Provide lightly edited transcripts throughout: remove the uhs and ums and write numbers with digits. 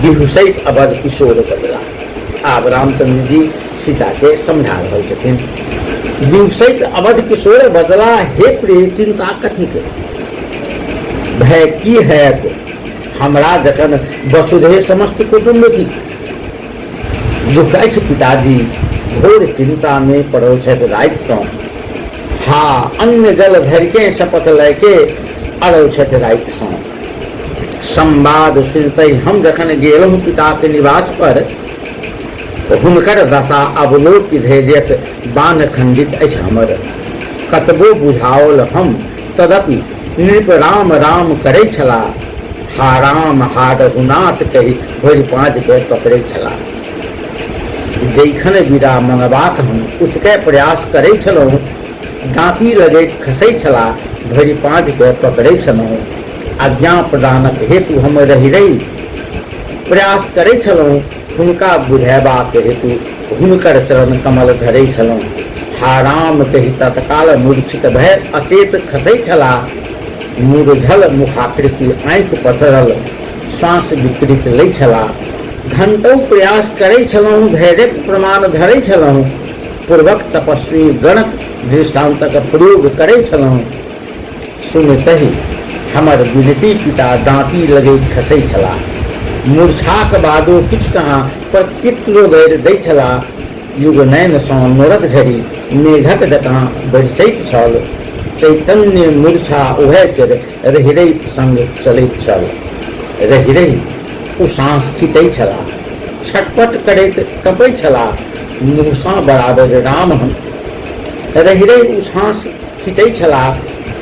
बिहुसैत अवध किशोर बदला। आब रामचंद्र जी सीता के समझा रहल छथिन। बिहुसैत अवध किशोर बदला, हे प्रिय चिंता कथी के, भय की हैत हमरा जखन वसुधे समस्त कुटुम्ब थी। दुख अछि पिताजी घोर चिंता में पड़ल छथि राति सँ, हा अन्न जल धरिके शपथ लयके अड़ल छथि राति सँ। संवाद सुनते हम जखन गेलहुँ पिताक निवास पर, हुनकर दशा अवलोकि धैर्यक बान्ह खंडित अछि हमर। कतबो बुझाओल हम तदपि नृप राम राम करै छला, हा राम हा रघुनाथ कहि भरि पाँज के पकड़ै छला। जैखन विदा मंगबाक हम उठिकय प्रयास करै छलहुँ, दाँती लगैत खसै छला, भरि पाँज के पकड़ै छलहुँ। आज्ञा प्रदानक हेतु हम रहि रहि प्रयास करै छलहुँ, हुनका बुझयबाक हेतु हुनकर चरण कमल धरै छलहुँ। हा राम कहि तत्काल मूर्छित भय अचेत खसै छला, मुरझल मुखाकृति आँखि पथरल श्वास विकृत लै छला। घंटौ प्रयास करै छलहुँ, धैर्यक प्रमाण धरै छलहुँ, पूर्वक तपस्वी गणक दृष्टान्तक प्रयोग करै छलहुँ। सुनितहि हमर विनती पिता दाँती लगैत खसै छला। मूर्छाक बादो किछु कहाँ प्रत्युत्तरो धरि दै छला। युगनयनसँ नोरक झड़ी मेघक जकाँ बरिसैत छल। चैतन्य मूर्छा उभय केर रहि-रहि प्रसंग चलैत छल। रहि-रहि ओ साँस खींचै छला। छटपट करैत कँपै छला। मुँहसँ बराबरि राम हम। रहि-रहि ओ साँस खींचै छला।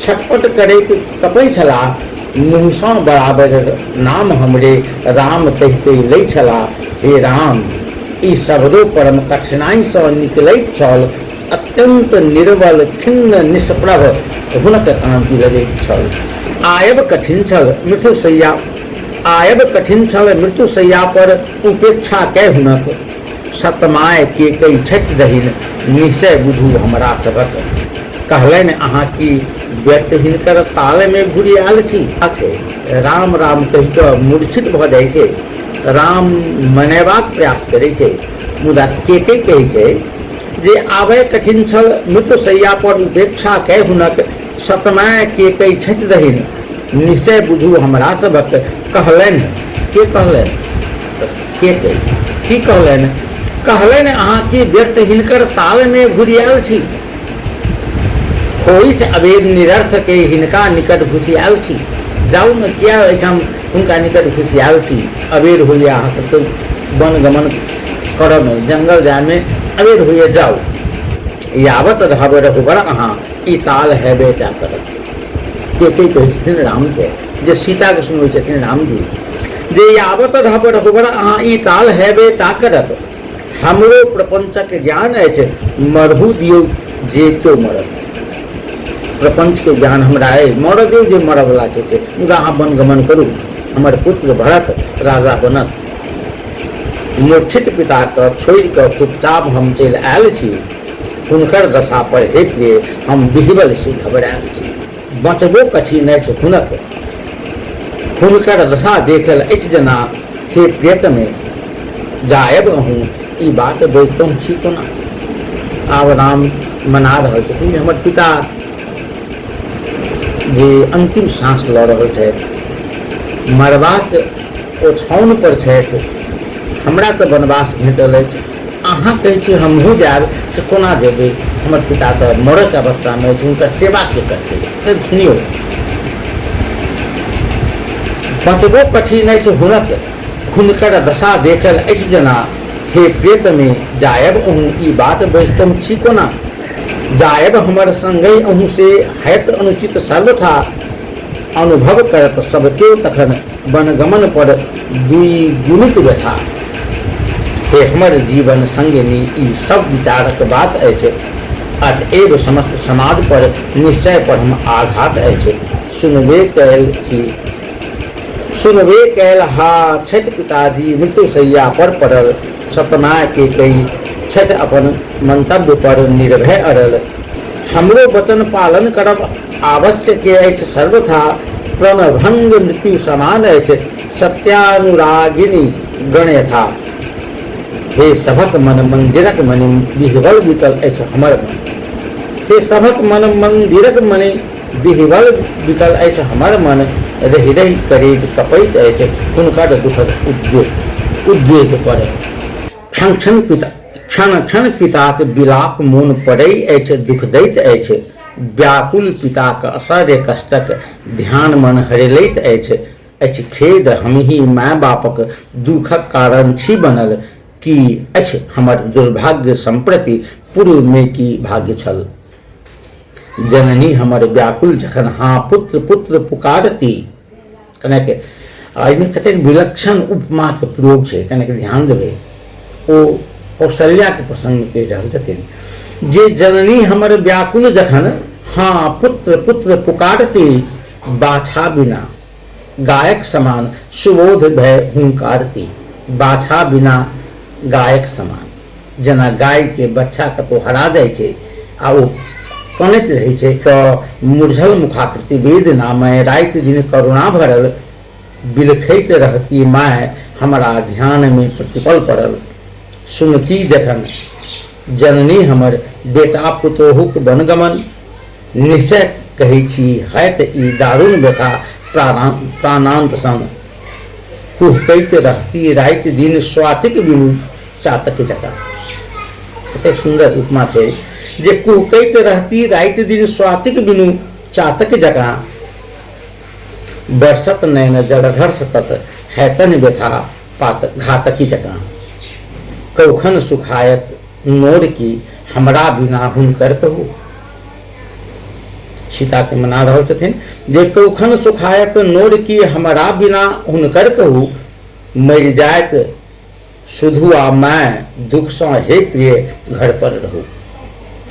छटपट करैत कँपै छला। मुँहसँ बराबरि नाम हमरे राम कहि-कहि लै छला। हे राम! ई शब्दो परम कठिनाइसँ निकलैत छल। अत्यन्त निर्बल, खिन्न, निष्प्रभ हुनक कान्ति लगैत छल। आयब कठिन छल मृत्युशय्या आयब कठिन छल मृत्युशय्या पर उपेक्षा कय हुनक। सतमाय केकई छथि दहिन, निश्चय बुझू हमरा सभक। कहलनि अहाँ की व्यर्थ हिनकर तालमे घुरि आयल छी? छै। राम राम कहि कऽ मूर्छित भऽ जाइ छै। राम मनयबाक प्रयास करै छै, मुदा केकई कहै छै जे आबय कठिन छल मृत्युशय्या पर उपेक्षा कय हुनक। सतमाय केकई छथि दहिन, निश्चय बुझू हमरा सभक। कहलनि के कहलनि? केकई। की कहलनि? कहलनि अहाँ की व्यर्थ हिनकर तालमे घुरि आयल छी? होइछ अबेर निरर्थ के हिनका निकट घुसि आयल छी। जाउ ने, किया एहिठाम हुनका निकट घुसि आयल छी? अबेर होइए अहाँ सबके वनगमन करऽमे, जंगल जायमे अबेर होइए, जाउ। यावत रहब रघुबर अहाँ, ई ताल हैबे टा करत। केकई कहै छथिन रामके, जे सीताके सुनबै छथिन रामजी, जे यावत रहब रघुबर अहाँ, ई ताल हैबे टा करत। हमरो प्रपंचक ज्ञान अछि, मरहू दियौ जे केओ मरत। प्रपंचके ज्ञान हमरा अइ, मरऽ दियौ जे मरऽवला छै से, मुदा अहाँ वनगमन करू, हमर पुत्र भरत राजा बनत। मूर्छित पिताके छोड़ि कऽ चुपचाप हम चलि आयल छी। हुनकर दशा पर हे प्रिय, हम विह्वल छी, घबरायल छी। बचबो कठिन अछि हुनक। हुनकर दशा देखल अछि जेना, हे प्रियतमे, जायब अहूँ, ई बात बजितहुँ छी कोना? आब राम मना रहल छथिन जे हमर पिता जे अन्तिम साँस लऽ रहल छथि, मरबाक ओछाओन पर छथि, हमरा तऽ वनवास भेटल अछि, अहाँ कहै छी हमहूँ जायब, से कोना जेबै? हमर पिता तऽ मरऽके अवस्थामे अछि, हुनकर सेवा के करतै? सुनियौ, बचबो कठिन अछि हुनक, हुनकर दशा देखल अछि जेना, हे प्रियतमे, जायब अहूँ, ई बात बजितहुँ छी कोना? जायब हमर संगहि अहूँ से हयत अनुचित सर्वथा। अनुभव करत सब केओ तखन वनगमन पर द्विगुणित व्यथा। हे हमर जीवन संगिनी, ई सब विचारक बात अछि। अतएव समस्त समाज पर निश्चय परम आघात अछि। सुनबे कयल छी सुनबे कयल हा छथि पिताजी मृत्युशय्या पर पड़ल। सतमाय केकई छथि अपन मंतव्य पर निर्भय अड़ल। हमरो वचन पालन करब आवश्यके अछि सर्वथा। प्रणभंग मृत्यु समान अछि सत्यानुरागिनी गण यथा। हे सभक मन मंदिरक मणि विह्वल बीतल अछि हमर मन। हे सभक मन मंदिरक मणि विह्वल बीतल अछि हमर मन। रहि रहि करेज कपैत अछि हुनकर दुखक उद्वेग उद्वेग पर। क्षण क्षण पिता क्षण क्षण पिताक विलाप मोन पड़ै अछि दुख दैत अछि। व्याकुल पिताक असह्य कष्टक ध्यान मन हरि लैत अछि। अछि खेद हमही माय बापक दुखक कारण छी बनल। की अछि हमर दुर्भाग्य सम्प्रति पूर्व मे की भाग्य छल। जननी हमर व्याकुल जखन हाँ पुत्र पुत्र पुकारती। कनेक एहिमे कतेक विलक्षण उपमाके प्रयोग छै, कनेक ध्यान देबै। ओ कौशल्याके प्रसङ्गमे कहि रहल छथिन जे जननी हमर व्याकुल जखन हाँ पुत्र पुत्र पुकारती, बाछा बिना गायक समान सुबोध भय हुंकारती। बाछा बिना गायक समान, जेना गायके बच्चा कतहु हरा जाइ छै आ ओ कनैत रहै छै तऽ मुरझल मुखाकृति वेदनामय राति दिन करुणा भरल बिलखैत रहती माय हमरा ध्यानमे प्रतिपल पड़ल। सुनती जखन जननी हमर बेटा पुतोहुक वनगमन, निश्चय कहै छी हैत ई दारुण व्यथा प्राणांत सन। कुहकैत रहती राति दिन स्वातिक बिनु चातक जकाँ। कतेक सुन्दर उपमा छै जे कुहकैत रहती राति दिन स्वातिक बिनु चातक जकाँ, बरसत नयन जलधर सतत हैतन व्यथा पात घातकी जकाँ। कौखन सुखायत नोर की हमरा बिना हुनकर कहू। सीता के मना रहल छथिन जे कौखन सुखायत नोर की हमरा बिना हुनकर कहू, मरि जायत सुधु आ माय दुखसँ हे प्रिय घर पर रहू।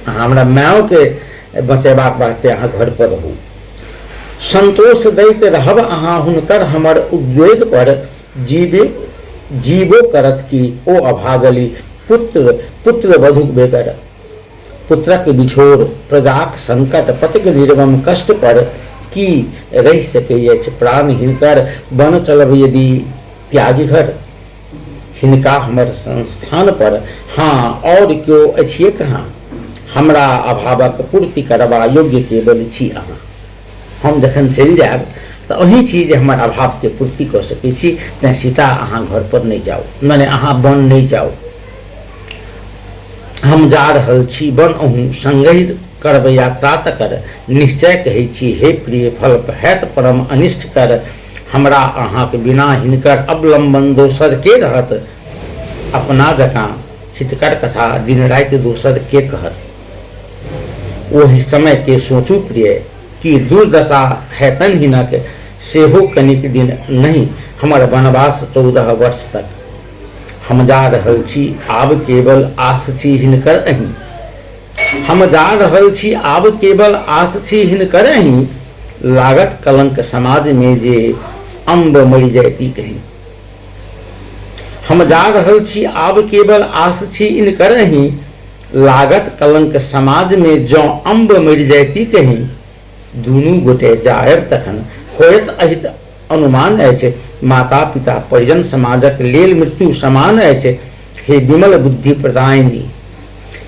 अहाँ हमरा मायोके बचेबाक वास्ते अहाँ घर पर रहू। संतोष दैत रहब अहाँ हुनकर हमर उद्वेग पर, जीवे जीवो करत की ओ अभागली पुत्र पुत्र वधुक बेगर। पुत्रक बिछोड़, प्रजाक संकट, पतिक निर्मम कष्ट पर की रहि सकै अछि प्राण हिनकर, वन चलब यदि त्यागि घर। हिनका हमर संस्थान पर हाँ और क्यो अछिए कहाँ, हमरा अभावक पूर्ति करबा योग्य केवल छी अहाँ। हम जखन चलि जायब तऽ अहीं छी जे हमर अभावके पूर्ति कऽ सकै छी, तेँ सीता अहाँ घर पर नहि जाउ, मने अहाँ वन नहि जाउ। हम जा रहल छी वन अहूँ संगहि करब यात्रा तकर, निश्चय कहै छी हे प्रिय फल हैत परम अनिष्ट कर। हमरा अहाँक बिना हिनकर अवलंबन दोसर के रहत, अपना जकाँ हितकर कथा दिन राति दोसर के कहत। ओहि समय के सोचू प्रिय की दुर्दशा हैतन हिनक, सेहो कनिक दिन नहि हमर वनवास 14 वर्ष तक। हम जा रहल छी आब केवल आस छी हिनकर अहीं, हम जा रहल छी आब केवल आस छी हिनकर अहीं, लागत कलंक समाज में जे अम्ब मरि जायती कहीं। हम जा रहल छी आब केवल आस छी इनकर अहीं, लागत कलंक समाज में जँ अम्ब मरि जायती कहीं। दुनू गोटे जायब तखन होयत अहित अनुमान अछि, माता पिता परिजन समाजक लेल मृत्यु समान अछि। हे विमल बुद्धि प्रदायिनी,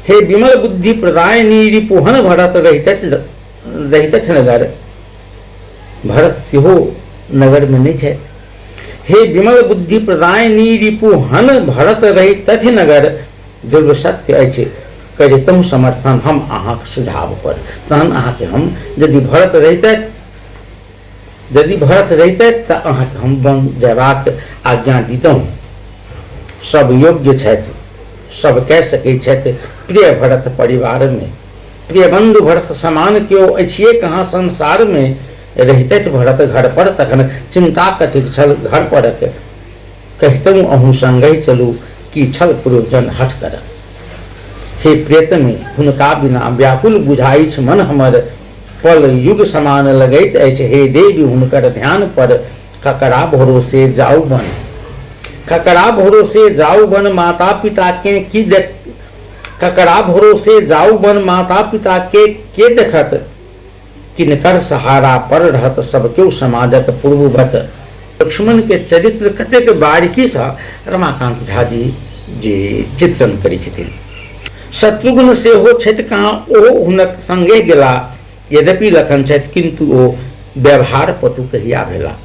हे विमल बुद्धि प्रदायिनी रिपुहन भरत रहितछ रहितछ नगर, भरत सेहो नगरमे नहि छथि। हे विमल बुद्धि प्रदायिनी रिपुहन भरत रहितथि नगर, दुर्ग सत्य अछि करितहुँ समर्थन हम अहाँक सुझाव पर। तहन अहाँके हम यदि भरत रहितथि, यदि भरत रहितथि तऽ अहाँके हम वन जयबाक आज्ञा दितहुँ। सब योग्य छथि, सब कह सकै छथि प्रिय भरत परिवारमे। प्रिय बंधु भरत समान केओ अछिए कहाँ संसारमे। रहितथि भरत घर पर तखन चिंता कथिक छल घर परक। कहितहुँ अहूँ संगहि चलू की छल प्रयोजन हठ करक। हे प्रियतमे हुनका बिना व्याकुल बुझाइछ मन हमर, पल युग समान लगैत अछि हे देवी हुनकर ध्यान पर। ककरा भरोसे जाउ वन, ककरा भरोसे जाउ वन माता पिता के की देख, ककरा भरोसे जाउ वन माता पिता के देखत। किनकर सहारा पर रहत सब क्यों समाजक पूर्ववत। लक्ष्मणके चरित्र कतेक बारीकीसँ रमाकान्त झाजी जे चित्रण करै छथिन। शत्रुघ्न सेहो छथि कहाँ, ओहो हुनक संगे गेला। यद्यपि लखन छथि किन्तु ओ व्यवहार पटु कहिया भेला।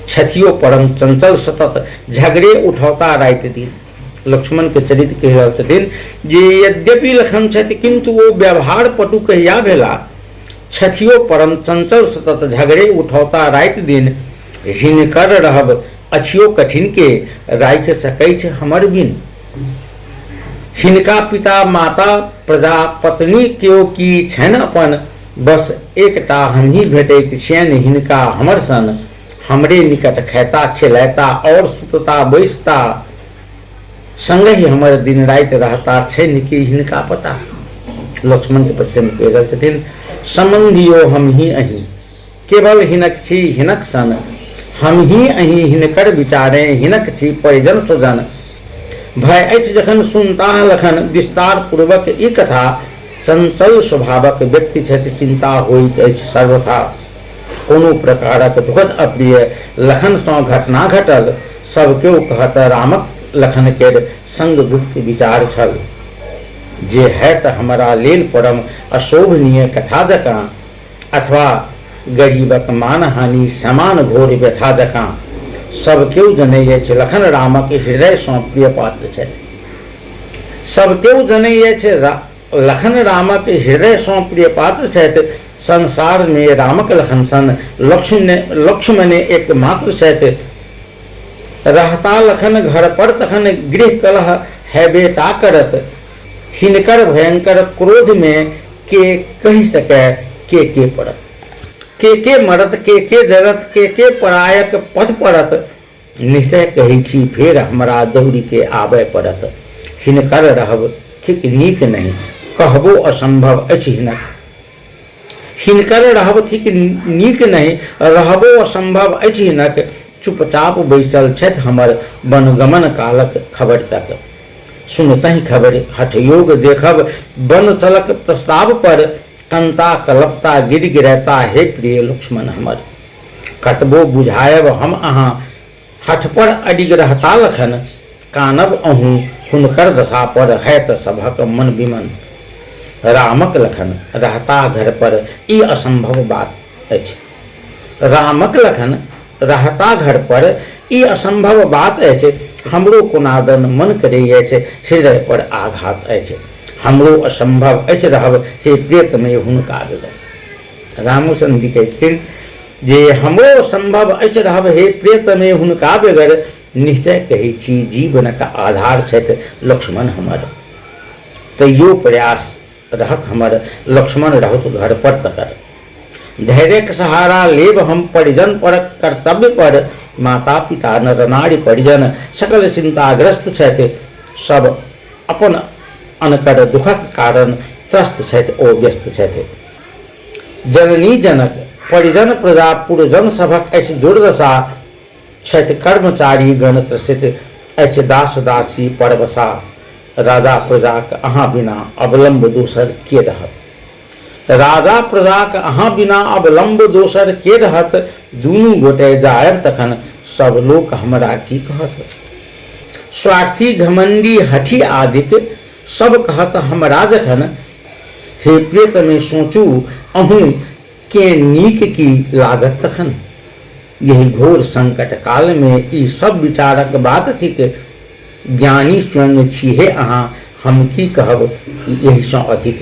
छथियो परम चंचल सतत झगड़े उठौता राति दिन। लक्ष्मण के चरित्र कहि रहल छथिन जे यद्यपि लखन छथि किन्तु ओ व्यवहार पटु कहिया भेला। छथियो परम चंचल सतत झगड़े उठौता राति दिन। हिनकर रहब अछियो कठिन के राखि सकैछ हमर बिन। हिनका पिता माता प्रजा पत्नी केओ की छनि अपन, बस एकटा हमही भेटैत छियनि हिनका हमर सन। हमरे निकट खैता खेलैता और सुतता बैसता, संगहि हमर दिन राति रहता छनि कि हिनका पता। लक्ष्मण के प्रश्न कहि रहल छथिन सम्बन्धियो हमही अहीं, केवल हिनक छी हिनक सन। हमही अहीं हिनकर विचारे हिनक छी परिजन स्वजन। भय अछि जखन सुनताह लखन विस्तार पूर्वक ई कथा, चंचल स्वभावक व्यक्ति छथि चिंता होइत अछि सर्वथा। कोनो प्रकारक दुखद अप्रिय लखनसँ घटना घटल, सब केओ कहत रामक लखन केर संग गुप्त विचार छल। जे हैत हमरा लेल परम अशोभनीय कथा जकाँ, अथवा गरीबक मानहानि समान घोर व्यथा जकाँ। सब केओ जनै अछि लखन रामक हृदयसँ प्रिय पात्र छथि। सब केओ जनै अछि लखन रामक हृदयसँ प्रिय पात्र छथि। संसारमे रामक लखन सन लक्ष्मणे एकमात्र छथि। रहता लखन घर पर तखन गृह कलह हैबे टा करत। हिनकर भयंकर क्रोधमे के कहि सकय के के पड़त। के के मरत के के जरत के के परायक पथ पड़त। निश्चय कहै छी फेर हमरा दौड़ि के आबय पड़त। हिनकर रहब थिक नीक नहि, कहबो असंभव अछि हिनक। हिनकर रहब थिक नीक नहि, रहबो असंभव अछि हिनक। चुपचाप बैसल छथि हमर वनगमन कालक खबरि तक। सुनतहि खबरि हठयोग देखब वन चलक प्रस्ताव पर। कंता कलपता गिड़गिड़ैता हे प्रिय लक्ष्मण हमर। कतबो बुझायब हम अहाँ हठ पर अडिग रहता लखन। कानब अहूँ हुनकर दशा पर हैत सभक मन विमन। रामक लखन रहता घर पर ई असंभव बात अछि। रामक लखन रहता घर पर ई असंभव बात अछि। हमरो कोनादन मन करै अछि हृदय पर आघात अछि। हमरो असंभव अछि रहब हे प्रियतमे हुनका बगैर। रामोचंद्र जी कहै छथिन जे हमरो संभव अछि रहब हे प्रियतमे हुनका बगैर। निश्चय कहै छी जीवनक आधार छथि लक्ष्मण हमर। तैयो प्रयास रहत हमर लक्ष्मण रहत घर पर तकर। धैर्यक सहारा लेब हम परिजन पर कर्तव्य पर। माता पिता नर नारी परिजन सकल चिंताग्रस्त छथि। सब अपन अनकर दुखक कारण त्रस्त छथि ओ व्यस्त छथि। जननी जनक परिजन प्रजा पुरजन सभक अछि दुर्दशा। छथि कर्मचारी गण त्रसित अछि दास दासी परवशा। राजा प्रजाक अहाँ बिना अवलम्ब दोसर के रहत। राजा प्रजाक अहाँ बिना अवलम्ब दोसर के रहत। दुनू गोटे जायब तखन सब लोक हमरा की कहत। स्वार्थी घमंडी हठी आदिक सब कहत हमरा जखन। हे प्रियतमे सोचू अहूँ केँ नीक की लागत तखन। एहि घोर संकट कालमे ई सब विचारक बात थिक। ज्ञानी स्वयं छी हे अहाँ, हम की कहब एहिसँ अधिक।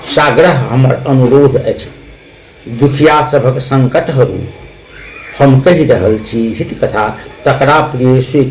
साग्रह हमर अनुरोध अछि, दुखिया सभक संकट हरू। हम कहि रहल छी हित कथा, तकरा प्रिय स्वीकृत।